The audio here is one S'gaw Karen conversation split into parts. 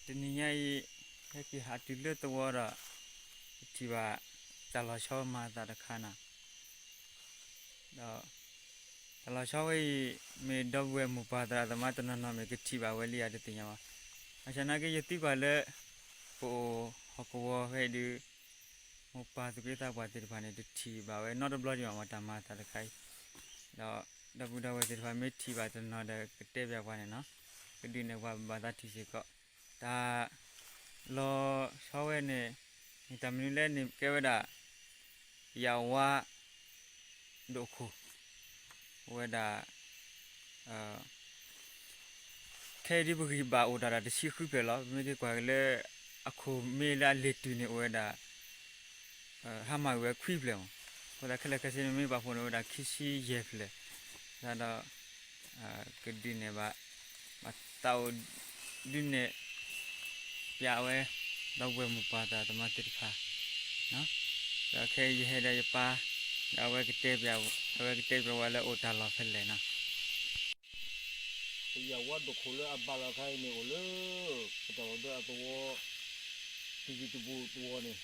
တနံၤညါအံၤ ဟဲက့ၤဟးတုၤလၢသဝီဒီး ကထံၣ်ဘၣ်တၢ်လီၤဆီမၤအသးတခါန့ၣ်, ဒီးတၢ်လီၤဆီဝဲအံၤ မ့ၢ်ဒီပုၢ်ဝဲၢ်မိၢ်ပၢ်သရၣ်သမါတနီၤနီၤမ့ၢ်ကထံၣ်ဘၣ်ဝဲလံဧါတသ့ၣ်ညါဘၣ်. ဘၣ်ဆၣ်နာ်က့ ယသံကွၢ်လၢ ပအိၣ်ဟီၣ်ကဝီၤဖဲအံၤဒုး မိၢ်ပၢ်သူၣ်က့သးပှၢ်သ့ၣ်တဖၣ်န့ၣ် တထံၣ်ဘၣ်ဝဲနီတဘျီဒံးဘၣ်မး တၢ်မၤအသးတခါအံၤ, ဒီးဒီပုၢ်ဒီဝဲၢ်သ့ၣ်တဖၣ်မ့ၢ်ထံၣ်ဘၣ်တနီၤဒီး ကတဲပၠးပှၤန့ၣ်နီၤ, ကဒုးနဲၣ်ပှၤဘၣ်သးထံၣ်စ့ၢ်ကီး, တၢ်လီၤဆီဝဲန့ၣ် မ့ၢ်တၢ်မနုၤလဲၣ်န့ၣ် ကဲဝဲဒၣ် ယၣ်ဝါ ဒိၣ်ခိၣ်, အိၣ်ဝဲဒၣ် ခဲအံၤဒ်ပဂံၢ်ဘၣ်အိၣ်တၢ်ဒၣ်တဆံဃုဖျၢၣ်လီၤ. ပမ့ၢ်က့ၤကွၢ်က့ၤလၢ အခိၣ်မ့ၢ်လၢအလံာ်တုၤန့ၣ်အိၣ်ဝဲဒၣ် ဟါမၢ်ကွံာ်ဝဲခွံဖျၢၣ်မး, အဃိသတးခဲလၢာ်ခဲဆ့န့ၣ်မ့ၢ်ပာ်ဖှိၣ်န့ၣ်အိၣ်ဝဲဒၣ်ခံဆံယဲၢ်ဖျၢၣ်, သတးဒီး ကဒုးနဲၣ်ဘၣ် ဘၣ်သးအိၣ်ဒုးနဲၣ် ပၠးဝဲ ဒီပုၢ်ဝဲၢ်မိၢ်ပၢ်သရၣ်သမါသ့ၣ်တဖၣ်, ဒီးခဲအံၤယဟဲဒီးယပၢ် ဒီးအဝဲကတဲပၠး အဝဲကတဲပၠးဝဲလၢအိၣ်တၢ်လီၢ်ဖဲလဲၣ်နီၤ. ယၣ်ဝါဒိၣ်ခိၣ်လၢအဘၣ်လီၤခါအံၤန့ၣ် အိၣ်လၢ ပတၢ်အိၣ်ဒီးအသဝီ တယံၤတဘူးသဝီန့ၣ်,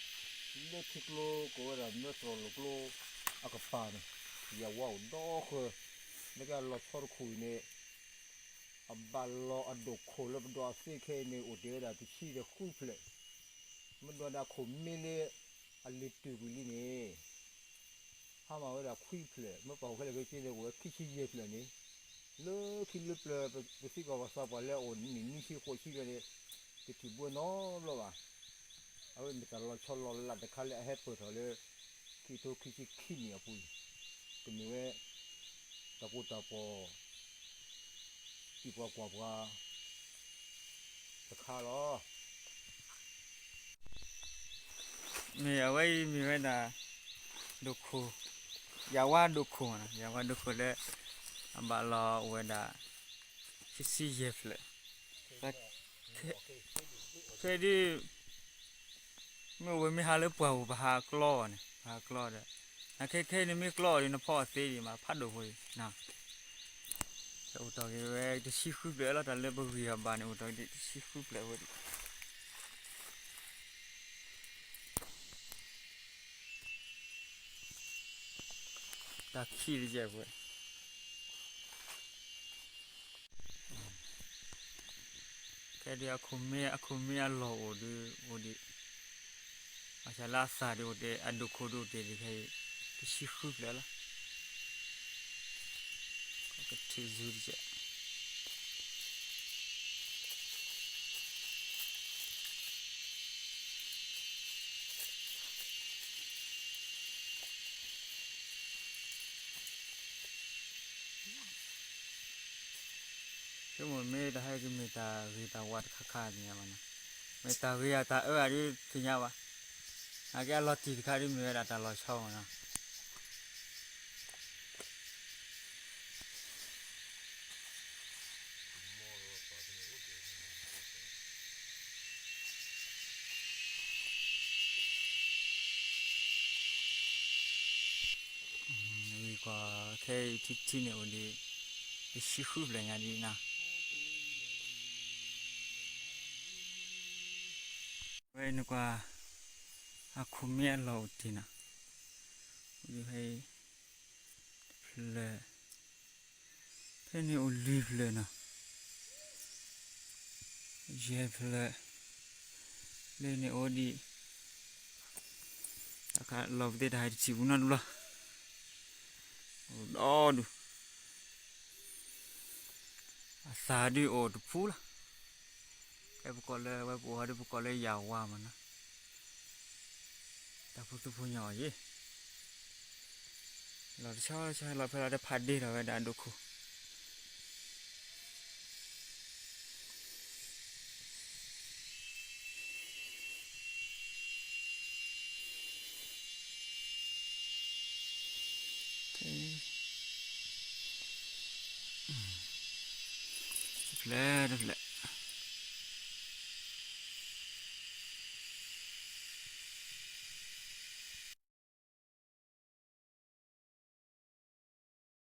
လၢထံကျိကိးဝဲဒၣ်မၢသရိာ်လိာ်ကျိအကပၤန့ၣ်, ယၣ်ဝါအိၣ်ဒီဃၢၤ, လၢကလီၤဆီတခိၣ်အံၤန့ၣ် အဘၣ်လီၤအဒိၣ်ခိၣ်လၢပဒိးအသ့ခဲအံၤန့ၣ် အိၣ်တ့ၢ်ဝဲဒၣ်တဆံဒီးဃုဖျၢၣ်, မ့ၢ်ဒိးဒၣ်အခိၣ်မ့ၢ်လၢအလံာ်တုၤကွံာ်လံန့ၣ် ဟါမၢ်ဝဲဒၣ်ခွံဖျၢၣ်, မ့ၢ်ပာ်ဖှိၣ်ခဲလၢာ်ခဲဆ့န့ၣ် အိၣ်ဝဲခံဆံယဲၢ်ဖျၢၣ်န့ၣ်, လၢခံလၢပျၢၤပသံကွၢ်ပှၤသးပှၢ်လၢအအိၣ်နံၣ်နွံဆံဃိးဆံဖျၢၣ်န့ၣ် တထံၣ်ဘၣ်နီတဘျီဘၣ်. အဝဲမ့ၢ်တၢ်လီၤဆီလီၤလးတခါလၢအဟဲပၢၢ်ထီၣ်လၢ ခံကထိခံဆံခံနံၣ်အပူၤအံၤ, ကမ့ၢ်ဝဲ တၢ်ကိၢ်တၢ်ပီၢ် သံကွၢ်ကွၢ်ပှၤတခါလီၤ. မ့ၢ်အဝဲအံၤမ့ၢ်ဝဲဒၣ် ဒိၣ်ခိၣ်, ယၣ်ဝါဒိၣ်ခိၣ်, ယၣ်ဝါဒိၣ်ခိၣ်လၢ အဘၣ်လီၤအိၣ်ဝဲဒၣ် ခံဆံယဲၢ်ဖျၢၣ်, ခဲဒုး မ့ၢ်အိၣ်ဝဲမ့ၢ်ဟးလၢပှၢ်ပူၤ ပဟးကျီအီၤန့ၣ် ပဟးကျီဒီး နခဲခဲအံၤန့ၣ်မ့ၢ်ကျီအီၤဒီး နဖီအီၤသ့ဒံးမး ဖးဒိၣ်ဖိအံၤ, အိၣ်တ့ၢ်က့ၤဝဲတဆံဃုဖျၢၣ်လီၤ. တၢ်လၢပဂံၢ်အီၤဘၣ်န့ၣ် အိၣ်တ့ၢ်က့ၤတဆံဃုဖျၢၣ်ဝဲဒၣ် တၢ်ခံတယဲၢ်ဝဲ, ခဲဒုးအခိၣ်မ့ၢ် အခိၣ်မ့ၢ်အလီၢ်အိၣ်ဒုးအိၣ်ဒံး, ဘၣ်ဆၣ်လၢအသၣ်ဒုးအိၣ်တ့ၢ်အဒိၣ်ခိၣ်ဒုးအိၣ်တ့ၢ်ဒံးခဲအံၤ တဆံဃုဖျၢၣ်လီၤ. ကထံၣ်စူၤတယဲၢ် ဆိကမိၣ်မ့ၢ်တဟဲက့ၤမ့ၢ်တၢ်ဂ့ၤတၢ်ဝါတခါခါသ့ၣ်ညါဘၣ်နီၤ, မ့ၢ်တၢ်ဂ့ၤဧါတၢ်အၢဧါဒုးသ့ၣ်ညါဘၣ်, နာ်က့အလီၤတံၢ်တခါဒုးမ့ၢ်ဝဲဒၣ်တၢ်လီၤဆီမ့ၢ်နီၤ. ဝံၤကွၢ်ခဲအံၤထံထံန့ၣ်အိၣ်ဒံး တဆံဃုဖျၢၣ်ညါဒ်နီၤ, ဝဲနကွၢ် အခိၣ်မ့ၢ်အလီၢ်အိၣ်တ့ၢ်နီၤ, ဖဲ ဖဲန့ၣ်အိၣ်လွံၢ်ဖျၢၣ်နီၤ, ယဲၢ်ဖျၢၣ်, လၢန့ၣ်အိၣ်ဒံး, တၢ်ခါလီၤပသ့ၣ်တၢ်ဟဲတထံၣ်ပူၤနီတဘျီ, အိၣ်ဒီဒူၣ်, အသၣ်ဒုးအိၣ်တဖုလီၤ, ဖဲပကိးလၢ ဝဲပအိၣ်ဟီဒုးပကိးလၢယၣ်ဝါမ့ၢ်နီၤ. တၢ်ဖူသူဖူညီအီၤယ့ၣ်, လီၤတဆီဆီလီၤဖဲလီၤတဖးဒ့လီၤဝဲဒၣ်အဒိၣ်ခိၣ် တဖျၢၣ်တဖျၢၣ်